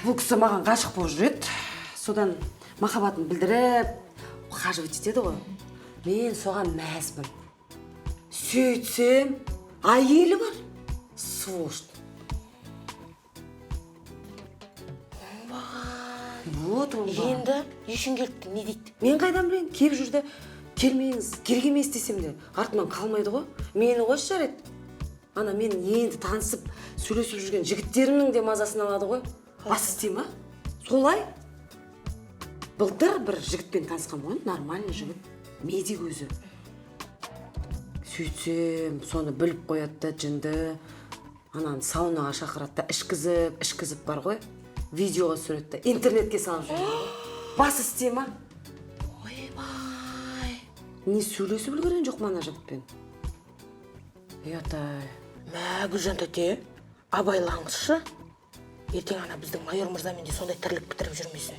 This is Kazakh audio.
Бұл кісі маған ғашық болып жүреді. Содан махаббатын білдіріп, ухаживать етеді ғой. Мен соған мәзбін. Сөйтсем, әйелі бар. Сволочь. Вот оңбаған. Енді не үшін келіпті, не дейді? Мен қайдан білейін, келіп жүрді. Келмеңіз, керек емес десем де, артымнан қалмайды ғой. Мені қойшы, жарайды. Ана мен енді танысып, сөйлесіп жүрген жігіттерімнің де мазасын алады ғой. Бас істей ма? Солай. Былтыр бір жігітпен танысқан ғой, нормальный жігіт. Медик өзі. Сөйтсем, соны біліп қояды да жынды. Ананы саунаға шақырады да, ішкізіп, ішкізіп бар ғой. Видеоға түсіреді да, интернетке салып жібереді. Бас істей ма? Ойбай. Не сөйлесіп үлгерген жоқ ана жігітпен. Ұят-ай. Мә, Гүлжан тәте, абайлаңызшы. Ертең ана біздің майор мырзамен де сондай тірлік бітіріп жүрмесін.